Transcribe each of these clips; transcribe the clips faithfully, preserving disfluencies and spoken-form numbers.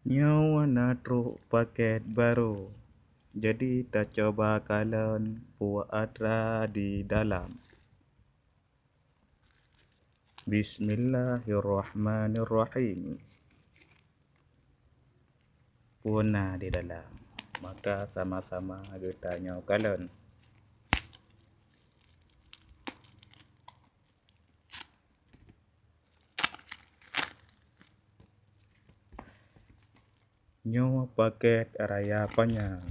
Nyoe na trok paket barô, jadi tacoba kalon peue atra di dalam. Bismillahirrahmanirrahim. Peue na di dalam? Maka sama-sama geutanyoe kalon. Nyoe paket raya panyang.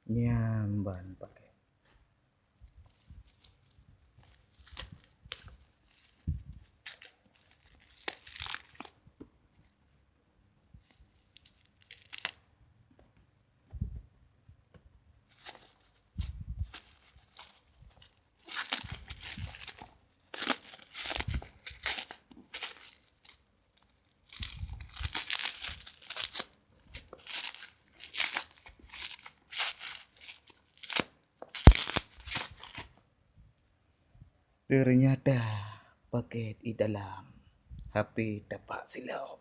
Nyan ban paket. Ternyata paket di dalam H P tapak silop.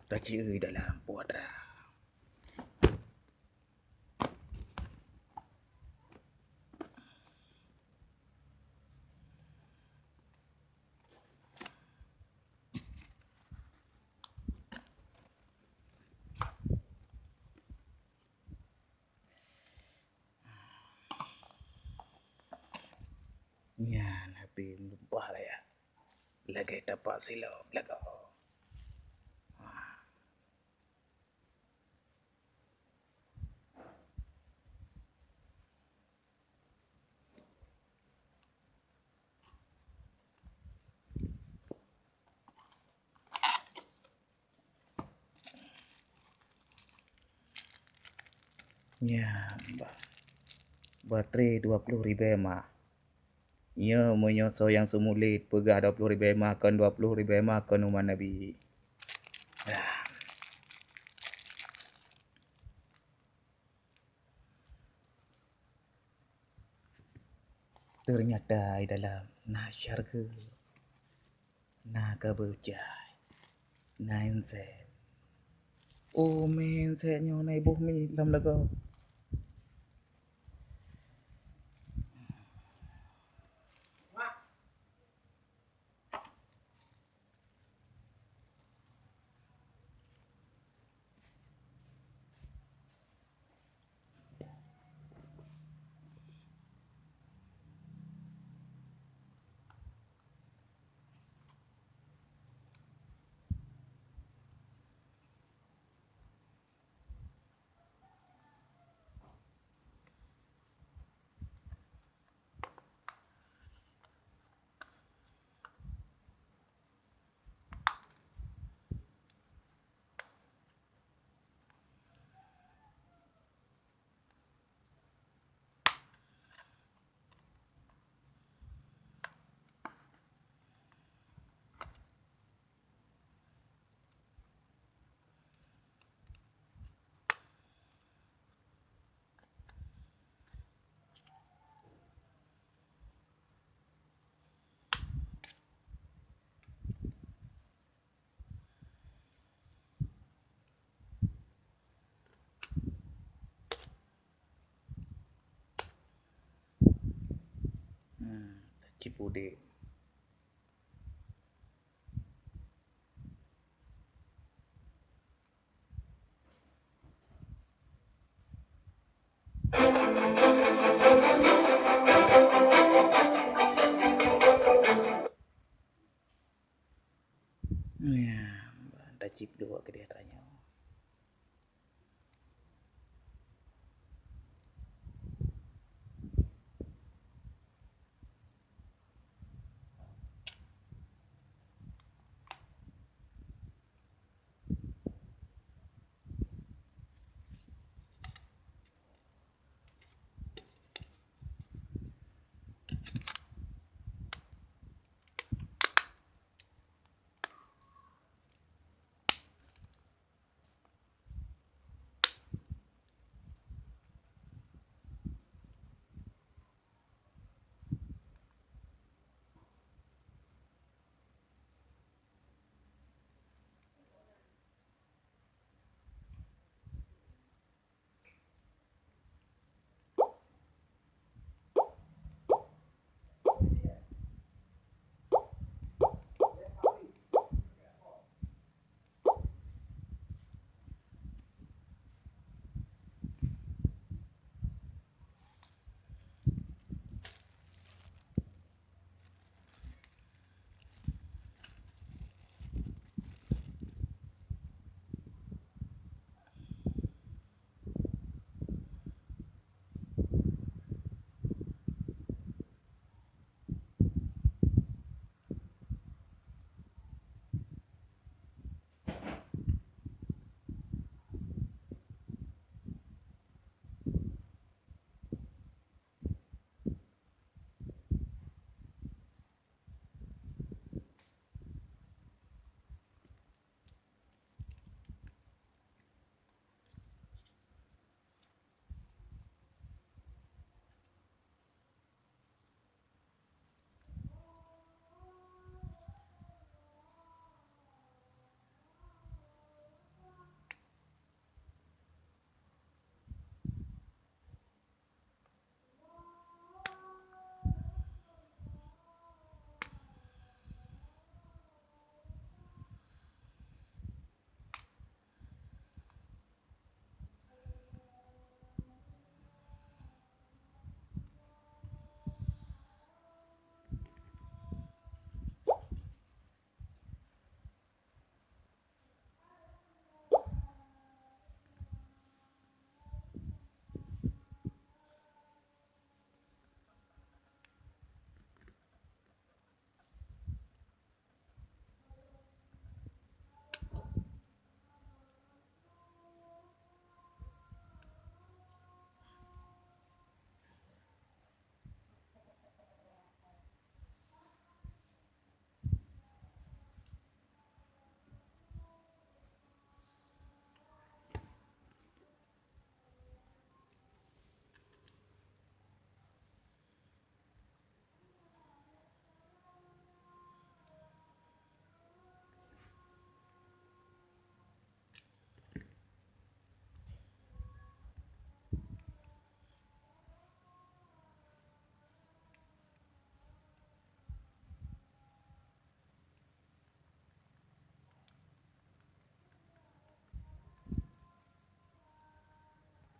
Taciui dalam puatra. Nyan H P meulumpah raya. Lagèe tapak silop lagoe. Nyan, bah. Baterai dua ploh ribèe mah. Nyoe meunyoe soe nyang seumulit peugah dua ploh ribèe mah kon dua ploh ribèe mah kon umat Nabi. Yah. Ternyata di dalam na syarga, na kabeuet jai, na insèk. Oh, mè insèk nyoe na iboh mi lam lagoe. Hmm, tacip udép. Ya, tacip dua keudeh tanyoe.